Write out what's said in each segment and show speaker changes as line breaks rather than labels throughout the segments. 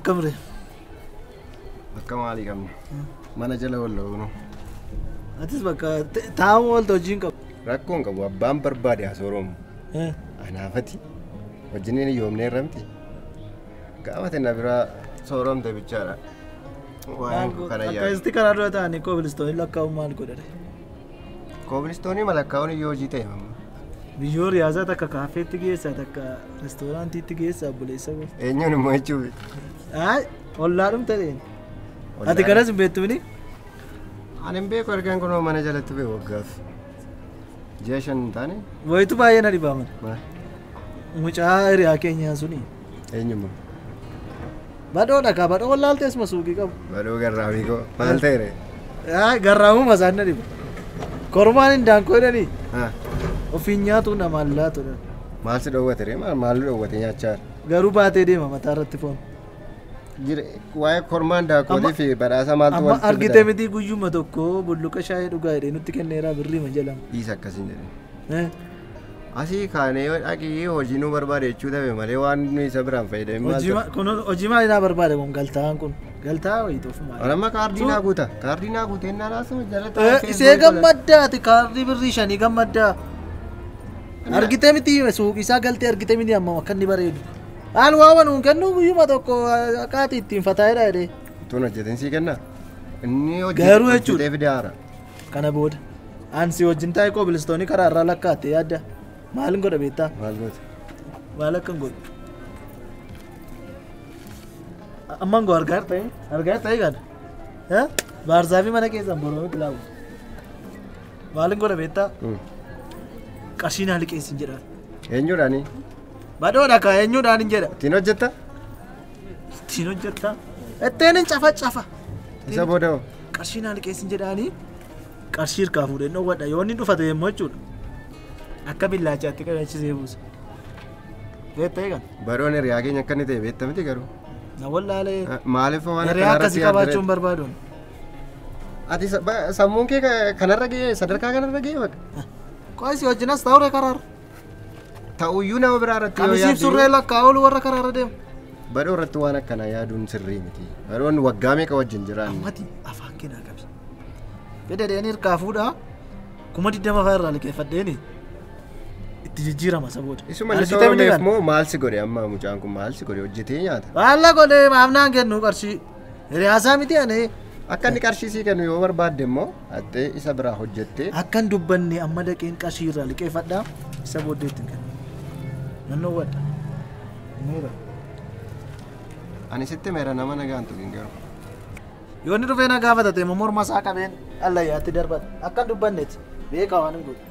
Akkamre?
Akka maalii qabna? Mana jala walloo.
Atis bakka taa'u oolta hojiin qabu.
Rakkoon qabu abbaan barbaade haa sooromu. Anaafati wajjiniin yoomnee irramti. Gaafa na biraa sooromte bichaadha. Waan kana yaadu.
Akkasitti karaa dura ta'anii koobilistoonii lakkaa'uun maal godhare?
Koobilistoonii malakkaa'uun iyyuu hojii ta'e mamma.
Biyyoo riyaasaa takka kaafeetti geessaa takka reestooraantiitti geessaa obboleessa koo.
Eenyuun immoo jechuufi?
Haa ollaadhum ta'een. Ati kanas hin beektu?
Ani hin beeku argaan kunoo mana jalatti ba'e waggaaf. Ji'a 5 hin taane?
Wayitu baay'ee na dhibaaman.
Maal?
Mucaa hiriyaa keenyaa suni.
Eenyummaa?
Badhoodha kaa badhoo wallaaltee asuma suuqii qabu.
Badhoo garraamii koo maal ta'e?
Garraamuma isaan na dhiba. Kormaan hin daankoo jedhanii. Ofiin nyaatu namaan laatudha.
Maal si dhoowwate ree? Maal dhoowwate nyaachaa?
Garuu baatee deema mataa irratti foon.
Waa'ee kormaan daankootii fi badhaasa maaltu walitti
fida? Argitee miti guyyuma tokko bulluqa shaayii dhugaa jedhee nutti kenneeraa birriima jedhama.
Dhiisa akkasiin jedhani. Asii kaanee yoo dhaqii hojii nu barbaade jechuu dhabe malee waan nuyi isa biraan fayyadame maal
ta'e? Hojii maali naa barbaade kun galtaan kun? Galtaa wayiitu ofumaa.
Amma kaardii naa guuta. Kaardii naa guutee naa laasuma jala taa'ee.
Isee gammaddaati kaardii birrii 5 gammaddaa. Argitee miti suuqii isaa galtee argitee miti amma akka inni bareedu. Haal waa nuun kennu guyyuma tokko akkaatii ittiin fataa'edha jedhee.
Tun hojjeteen sii kennaa? Inni hojjetee fide haara.
Kana booda ansi wajjin taa'ee koobilistoonii karaa irraa lakkaatte yaadda. Maalin godha beektaa?
Maal goota?
Maal akkan godhu? Amman goo argaa ta'e argaa ta'e kana. Baarzaafii mana keessan boroo kilaabu. Maalin godha beektaa? Qarshii naa liqeessin jedhaan.
Eenyuudhaani?
Badhoodha kaa eenyuudhaan hin jedha.
Ittiin hojjetta?
Ittiin hojjetta. Ittiin hin cafa cafa.
Isa booda hoo?
Qarshii naa liqeessin jedhaanii qarshii hirkaa fuudhee dhoowwadha. Yoo inni dhufate yemmuu jechuudha. Akka billaachaatti qabachisee buusa. Beektaa eegan?
Badhoon hiriyaa keenya akka inni ta'e beekta miti garuu.
Na wallaalee.
Maaliif waan
akkanaa irratti yaadde? Hiriyaa akkasii qabaachuu hin barbaaduun.
Ati sammuun kee kanarra ga'ee sadarkaa kanarra ga'ee bakka.
Qoisi wajjinas ta'uree karaarra.
Ta'uyyuu nama biraa irratti yoo yaadde.
Qamisiif surree lakkaa oolu warra karaarra deemu.
Badhoo irratti waan akkanaa yaaduun sirrii miti. Badhoon waggaa meeqa wajjin jiraanne.
Ammati afaan kee naa qabi. Fedha deeni hirkaa fuudhaa 20,000 fa'aa irraa liqeeffadheeni itti jijjiirama isa booda.
Isuma inni sooromeef moo maal si godhe amma mucaan kun maal si godhe hojjetee nyaata?
Waalla godhe maaf naan kennu qarshii. Hiriyaasaa miti ani.
Akka inni qarshii sii kennu yoo barbaadde immoo hattee isa biraa hojjettee.
Akka hin dubbanne amma dhaqeen qarshii irraa liqeeffadhaa isa booddee ittiin kennu. Nan dhoowwadha. Meera.
Ani sitti meera nama nagaan tuqin garuu.
Yoo inni dhufee na gaafatate immoo morma isaa qabeen allayyaatti darbata. Akka hin dubbanneeti beekaa waan hin godhu.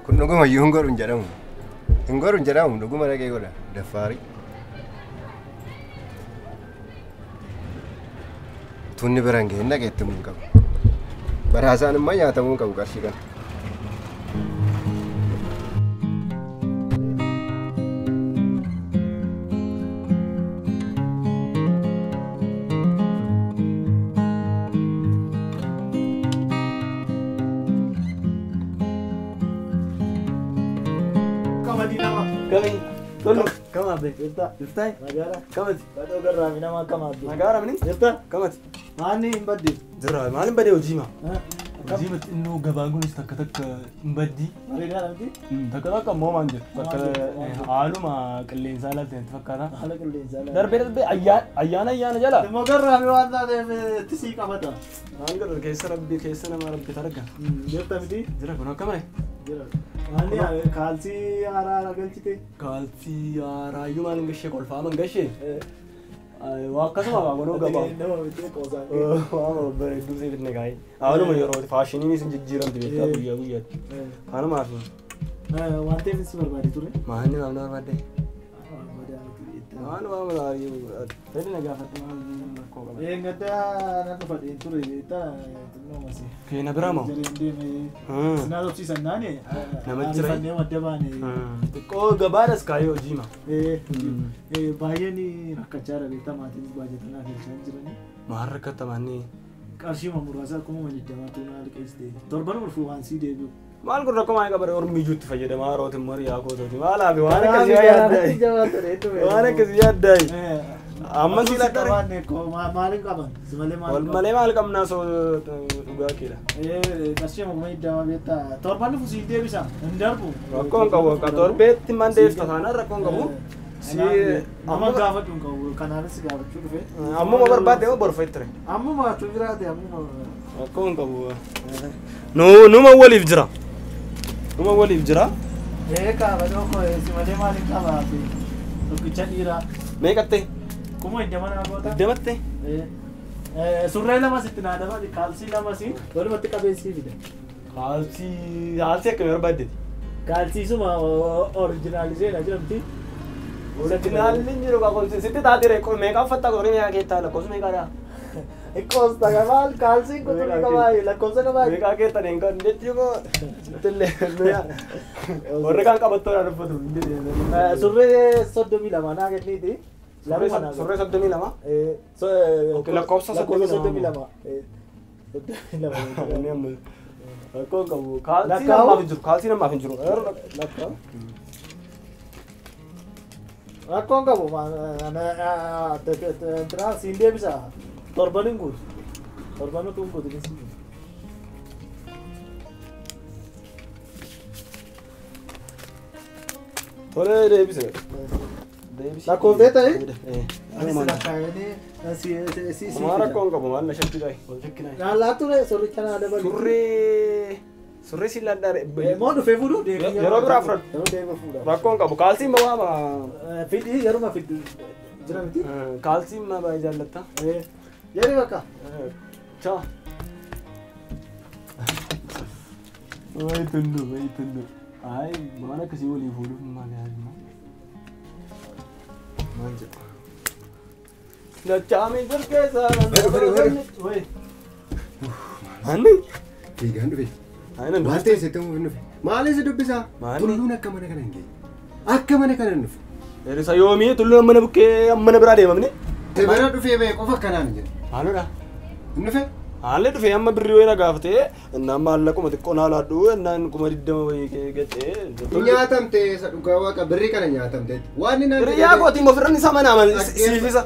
Kun dhuguma iyyuu hin godhu hin jedhamu. Hin godhu hin jedhamu dhuguma dhaqee godha. Daffaarii. Tunni biraan ga'een dhaqee itti himuu hin qabu. Badhaasaan immoo nyaatamuu hin qabu qarshii kana.
Jirtai? Nagaara. Kamati? Badhoo garraamii nama akkam abdii? Nagaara mini? Jirta? Kamati? Maanni hin badde?
Jirra. Maal hin badde hojii ma? Hojii xinnoo gabaan kunis takka takka hin baddi.
Bareedaa namti?
Takka takka immoo maan jedhu. Takka haaluma qilleensaa ilaalte natti fakkaata.
Haala qilleensaa ilaalte.
Darbee darbee ayyaana ayyaana jala.
Immoo garraamii waan taateef tisii qabata.
Maal godhu keessa rabbi keessa nama rabbi targa.
Jirta miti?
Jira kun akkam ree?
Jira. Maanni kaalsii haaraa galchite?
Kaalsii haaraa iyyuu maal hin gashee kolfaa man gashee? Waa akkasuma kunoo gabaa.
Nama bitee qoosaan.
Waan bareedduu si fidne kaa'ee. Haaluma yeroo faashiniinis hin jijjiiramti beektaa guyyaa guyyaatti. Kanumaaf.
Waan ta'eef si barbaade ture?
Maanni maal na barbaadde? Waan waan fedhi na gaafadhu maal rakkoo qaba.
Eeggadda nan dhufa ture beektaa xinnoo masi.
Keena biraa moo?
Jareen deemee. Sinaa dhoksiisan naani.
Nama jira.
Arifannee madda baane.
Xiqqoo gabaadhas kaayee hojii ma.
Baay'een rakkachaa jira beektaa maatiinis baajata naa galchaa hin jirani.
Maal rakkatta maanni?
Qarshii muraasa 20,000 naa liqeessite. Torban ulfuu waan sii deebi'u.
Maal kun rakkoo maal qabare ormi ijuutti fayyadamaa yerootiin marii kootooti. Maal hafe waan akkasii yaaddaay. Waan akkasii yaaddaay. Amma si lakkare.
Maaliin qaban? Si malee maal
Wal malee maal qabnaa soo dhugaa keedha.
Qarshii 20,000 beektaa. Torban dhufu sii deebisa. Hin darbu.
Rakkoon qabu akka torbeetti man deebista taanaan rakkoon qabu. Si
amma gaafadhu hin qabu. Kanaanis gaafachuu dhufe.
Ammuma barbaadde moo borfa itti ture?
Ammuma tu biraate ammuma.
Rakkoon qabu. Numa waliif jira. Numa waliif jira.
Kaaba tokko si malee maaliin qabaa fi tokkicha dhiiraa.
Meeqatte?
20,000 naa goota.
20tte?
Surree lamas itti naa dabali kaalsii lamas walumatti qabeessii fide.
Kaalsii akkamii barbaaddeeti?
Kaalsiisuma orijinaaliseedha jedhamti.
Orijinaalli hin jiru sitti taatee meeqa uffatta qorii meeqa keettaa lakkoofsa meeqaadha?
Lakkoofsa maal kaalsiin kuturii qabaa lakkoofsa qabaa.
Meeqaa keettan hin kan jechuun koo sittillee warri kaan qabattoodhaan uffatu.
Surree 32 naa kenniiti.
Surree 32? Lakkoofsa
32.
Rakkoon qabu. Kaalsii namaaf hin jiru. Kaalsii namaaf hin jiru.
Rakkoon qabu. Siin deebisa. Torban hin guutu. Torban utuu hin guutin siin.
Tolee deebise.
Lakkoofte ta'e? Anis lakkaa'anii si.
Maal rakkoon qabu maal na shakkisaa? Wal shakkinaa.
Naallaa ture surricha naa dabalu.
Surree si laddaare.
Moo dhufee fuudhu?
Yeroo biraa fudhadhu.
Yeroo deema fuudha.
Rakkoon qabu kaalsiin ma waama.
Fidii yeruma fiddu jira miti?
Kaalsiin ma baay'ee jaallatta.
Jedhi bakka.
Chaa. Wayi tundu wayi tundu. Ay waan akkasii walii fuudhuuf maal yaaduma? Maal jedhu? Dachaami jirkeessa. Wayi. Anni?
Fiigaan dhufe. Waan ta'e sitti himuuf hin dhufe. Maaliif si dubbisaa? Tulluun akka mana kana hin geenye. Akka mana kana hin dhufe.
Isa yoomii tulluun mana bukkee mana biraa deemamne?
Bira dhufee ba'e qofa akkanaan hin jedhu.
Maalodha?
Hin dhufe?
Haalli dhufee amma birrii wayii na gaafatee innaan maallaquma xiqqoo naa laadhu innaan 20,000 wayii gacee.
Nyaatamte isa dhugaa waaqa birrii kana nyaatamte. Waan inni naan
Hiriyyaa kootiin ofirran isaa manaa siifisa.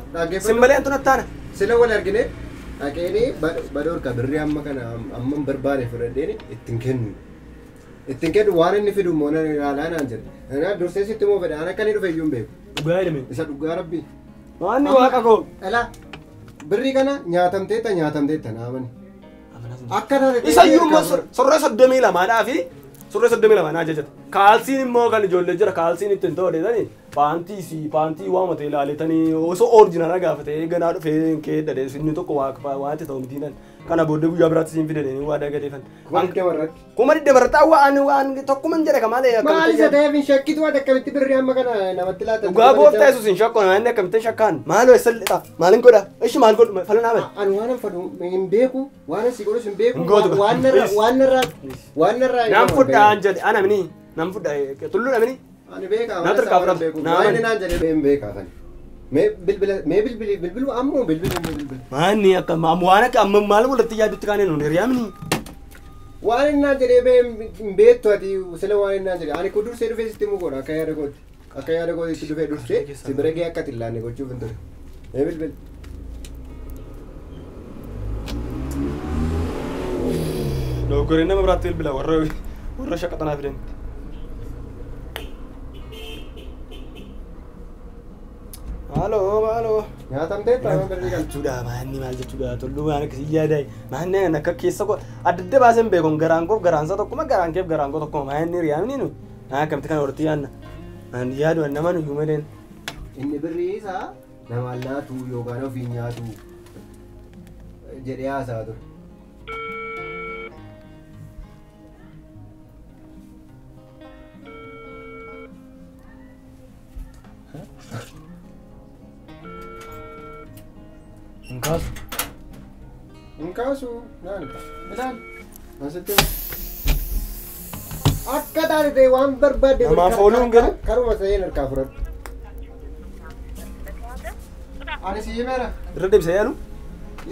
Simbalee antu nattaana.
Sila wal argine dhaqeeni badoorka birrii amma kana amma barbaade fudhadheen ittiin kennu. Ittiin kennu waan inni fidu immoo nan ilaalaa naan jedhe. Kanaaf dursee sitti immoo fedha an akka inni dhufe iyyuu hin beeku.
Dhugaa jedhame.
Isa dhugaa rabbi.
Waan waaqa koo.
Alaa birrii kana nyaatamteetta nyaatamteetta naa amani. Akka taate
Isa iyyuu immoo surree 32 fi surree 32 naa jajjata. Kaalsiin immoo kan ijoollee jira kaalsiin ittiin ta'u paantii si paantii waamate ilaaletanii osoo orijinaala gaafatee ganaa dhufee hin keedhadhe inni tokko waan itti ta'u mitiinan kana booddee guyyaa biraatti siin fidadhanii waadaa galeefan.
20,000 irratti.
20,000 irratti waan waan tokkuma hin jedhe kamalee
Maal isa ta'eef hin shakkitu waan akkamitti birrii amma kana namatti laatan.
Dhugaa gooftaa Yesuus hin shakku namni akkamitti shakkaan maaloo eessa lixa maalin godha ishi maal godhu fala naa bali.
Ani waan an fadhu hin beeku waan an si godhus hin beeku
Hin gootu.
waan narraa waan narraa waan narraa.
Nan fudhaa an jedhe ana mini nan fudhaa tulluudha mini.
Ani beekaa
Na tarkaa fudhatu.
beeku.
Na
Waan
amani.
inni naan jedhe hin beekaa kan. Mee bilbila mee bilbili bilbilu ammoo bilbilu mee bilbila.
Maanni akka waan akka amma maal walitti yaadutti kaanee nuun hiriyaa mini.
Waan inni naan jedhee hin beektu ati sila waan inni naan jedhe ani kun dursee dhufee sitti himuu godha akka yaada kootti. Akka yaada kootti dhufee dursee si bira gahee akka xillaanne gochuuf hin ture. Mee bilbili.
Dogoggoreen nama biraatti bilbila warra warra shaqaxanaa fidanitti. Maaloo maaloo.
Nyaatamteetta amma birrii kana.
Jechuudha maanni maal jechuudha tulluu waan akkasii yaadaay maanni kan akka keessa koo adda adda baaseen beekon garaan koof garaan isaa tokkuma garaan keef garaan koo tokkuma maanni hiriyaamni nu akkamitti kana walitti yaadna maanni yaadu nama nuyyuu maleen.
Inni birrii isaa namaan laatu yookaan ofiin nyaatu jedhee haasaa ture.
Hin kaasu.
Hin kaasu naan ilaali. Asitti akka taate ta'e waan barbaadde
Namaaf ooluun garuu?
Karuma ta'een harkaa fudhadhu. Ani si himeera.
Irra deebisee yaalu.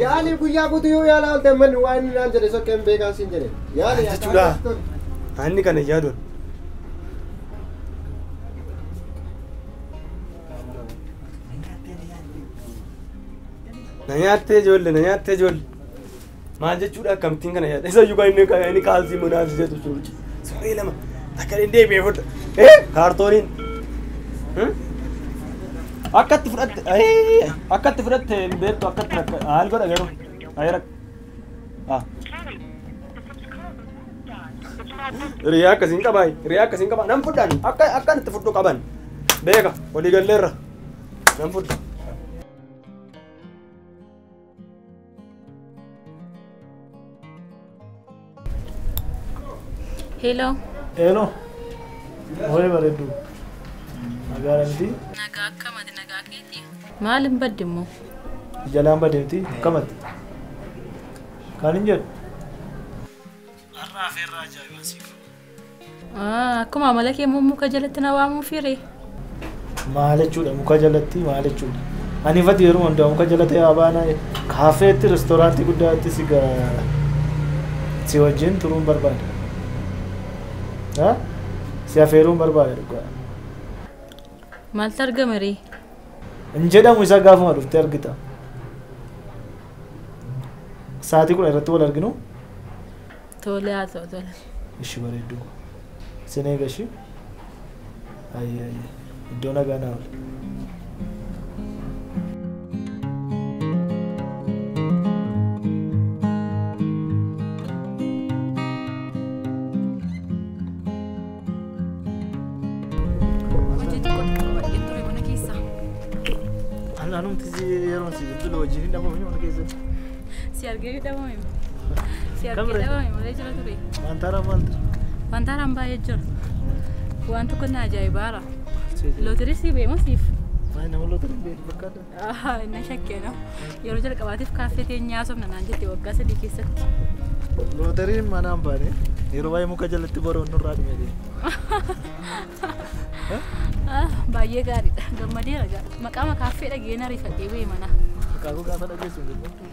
Yaali guyyaa guutuu yoo yaala oolte manni waan inni naan jedhe sokkeen beekaa siin jedhe. Yaali
Jechuudha. Anni kana yaaduun. Na nyaattee ijoollee, na nyaattee ijoollee. Maal jechuudha akkamittiin kana yaadda? Isa iyyuu kan inni kaalsii munaaf jedhu jechuudha. Surree lama akka inni deebi'ee fudha. Kaartooniin. Akkatti fudhatte akkatti fudhatte hin beektu akkatti rakka haal godha garuu. Ayira. Hiriyaa akkasiin qabaa hiriyaa akkasiin qabaa nan fudhaan akka akkan itti fudhu qaban beeka walii galleerra nan fudha.
Hello.
Hello. Hooyi bareedduu. Nagaa miti?
Nagaa akkamati nagaa keeti? Maal hin badde immoo?
Jalaan badde miti akkamati? Kan hin jedhu. Har'a afeerraa ajaa'ibaa sii qaba.
Akkuma amala kee immoo muka jalatti na waamuu firee.
Maal jechuudha muka jalatti maal jechuudha? Ani ifatti yeroo hundaa muka jalatti yaa baana kaafeetti reestooraantii guddaatti si si wajjin turuun barbaada. Si afeeruun barbaada dhugaa.
Maaltu argama ree?
Hin jedhamu isa gaafuma dhuftee argita. Sa'aatii 10 irratti wal arginu?
Tole haa ta'u tole.
Ishi bareedduu. Sin eega ishii? Ayyee ayyee. Iddoo nagaa naa oole.
Hojii xiqqoo xiqqoo baay'een ture mana keessa.
Anumti yeroon si bilbilu wajjin hin dhabamne mana keessatti.
Si argee dhabame. Si argee dhabame malee jira ture.
Wantaara maal ture?
Wantaaraan baay'ee jira. Waan tokko na ajaa'ibaara. Lootirii si beemu siif.
Maal nama lootirii beeku fakkaata?
Inni shakkeena. Yeroo jalqabaatiif kaaffee teenyaa haasofna naan jette waggaa 3 keessatti.
Lootariin manaan baane yeroo baay'ee muka jalatti boroon nurraa dhume deema.
Baay'ee gaariidha. Gammadeera gaara. Maqaama kaaffee dhageen ariifadhee ba'e mana.
Maqaa koo gaafa dhageessu hin gammadu.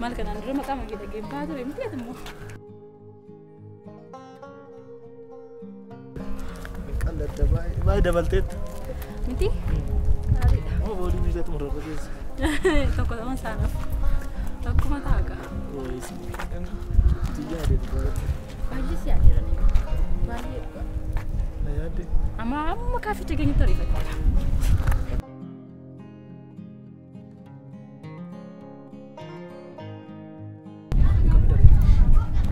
Maal kanaan dura maqaama kee dhageen ba'aa ture miti ati immoo.
Qalladda baay'ee baay'ee dabalteetta.
Miti? Gaariidha.
Moo boolii miidhatu murarra keessa.
Tokko ta'uun isaanaaf. Tokkuma ta'a gaa.
Ooyis. Xiyyaa adeemu.
Baay'ee si yaadeerani. Baay'ee dhugaa.
Na yaadde?
Amma amma kaafficha keenyatti ariifadheera.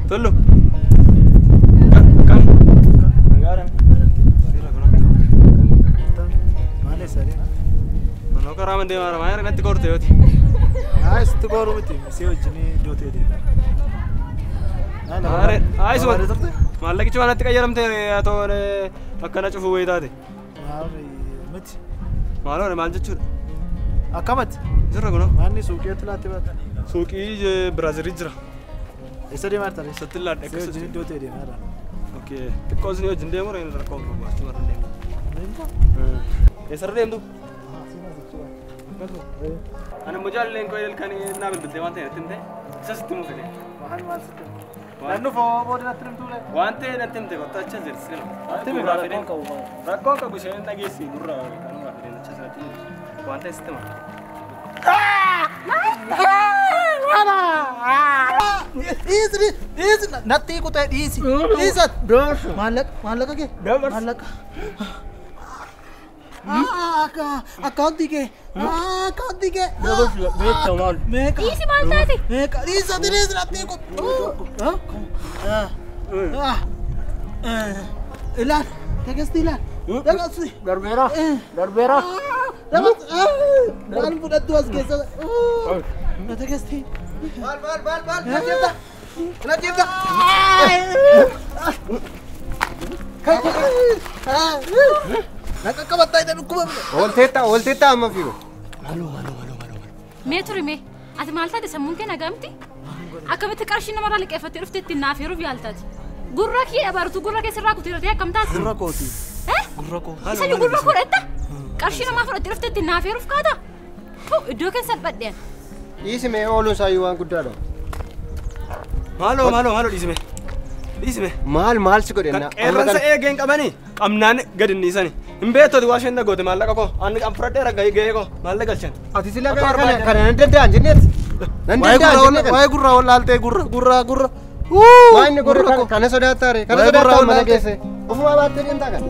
Tollu. Kam? Nagaara.
Maal eessa deema?
Manoo karaa mandee maara maayara natti korte yooti.
Haa sitti koruu miti si wajjin iddoo ta'e deema.
Maare haa isuma maallaqichi waan natti qayyaramte haa ta'u akkana cufuu wayii taate.
Maal miti?
Maaloo maal jechuudha?
Akkamatti?
Jirra kunoo.
Manni suuqiitti laattee baata.
Suuqii Biraazilii jira.
Eessa deemaa jirta?
Isatti laadhe
Si wajjin iddoo ta'e deemaa jira.
Okey. Xiqqoo isin wajjin deemu reen rakkoo qabu achuma irra deemu. Eessarra deemtu? Ani immoo jaalalleen koo kan naa bilbiltee waan ta'e natti himte isa sitti himuu fedhe.
Maal maal sitti himte? Naannoo foo booda natti himtuu lee?
Waan ta'e natti himte kottu achi as jedhi.
Natti himi rakkoon qabu maal?
Rakkoon qabu isheen dhageessi nurra kanuma fedhe achi as natti himte. Waan ta'e sitti hima.
Dhiisi dhiisi natti kutee dhiisi dhiisa maallaqa maallaqa kee maallaqa akkaawuntii kee akkaawuntii kee meeqa
Dhiisi maal taate?
meeqa dhiisa dhiisi natti kutu ilaal tegestii ilaal tegestii
Darbeera darbeera.
maal fudhattu as keessa tegestii.
Maal maal maal maal na jeefta na jeefta.
Na qaqqabattaa jedhan dhukkuba.
Oolteetta oolteetta amma fiigu.
Mee turi mee? Ati maal taate sammuun kee nagaa miti? Akkamitti qarshii namarraa liqeeffattee dhufte ittiin naaf heeruuf yaaltaati? Gurra kee abaartu gurra kee sirraa kuteeratee akkam taate?
Gurra kooti. Gurra koo.
Isa iyyuu gurra koo dhetta? Qarshii namaa fudhattee dhufte ittiin naaf heeruuf kaata? Iddoo keessa salphadheen.
Dhiisime ooluun isaayyuu waan guddaadha.
Maaloo maaloo maaloo dhiisime. Dhiisime.
Maal maal si godhe
Kan qeerransa eegeen qabanii qabnaan gad hin dhiisani. Hin beektooti waa isheen na goote maallaqa koo. Ani kan fudhadheera gahee koo maallaqa galchan.
Ati sila kana kana nan danda'an jenneeti. Nan
Waa'ee
danda'an
gurra
jennee kana.
waa'ee gurra wallaaltee gurra gurra gurra.
Waan inni gurra kana sodaataare kana
Waa'ee gurra
sodaattaa mana
wallaalte.
geesse. Ofumaa baattee deemtaa kana.